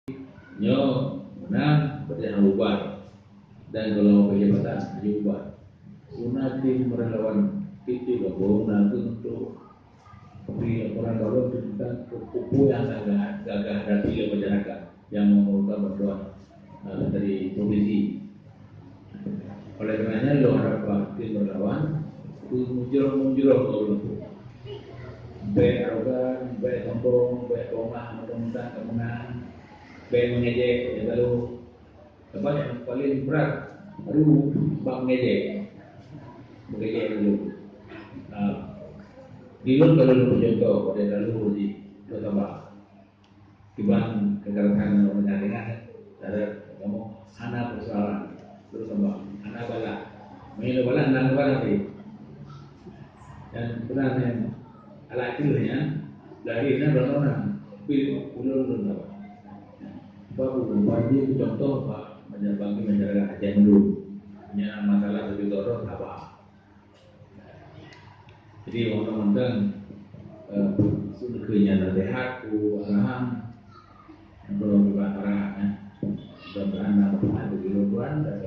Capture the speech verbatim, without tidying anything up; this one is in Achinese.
Nyoe meunan, berarti hana bubar. Dan kalau pejabat hana bubar. Guna tim relawan, tim gabung na untuk beri laporan kalau tentang kupu-kupu yang gagah, gagah hadapi oleh masyarakat yang memerlukan bantuan, eh, dari provinsi. Oleh karenanya, lo harap tim relawan tu mujroh-mujroh kalau tu. Baik arogan, baik sombong, baik bongah, mentang-mentang kemenang, baik mengejek, ya lalu. Sebab yang paling berat baru bak mengejek. Mengejek dulu. Ah, di luar kalau lu contoh pada lalu di Kota Bah. Kiban kekerasan orang dengan cara kamu hana persoalan. Terus apa? Hana balas. Main balas, hana balas lagi. Dan pernah yang alat keuhnya, lahirnya berapa orang? Tapi ulun-ulun apa? Sebab ulun wajib contoh, Pak, macam bagi masyarakat Aceh dulu. Punya masalah lebih dorong, sabar. Jadi, orang-orang, eh, seuneukeunya nasihat, ku arahan, untuk bukan arahan, ya. Mudah-mudahan nama Tuhan begitu Tuhan dan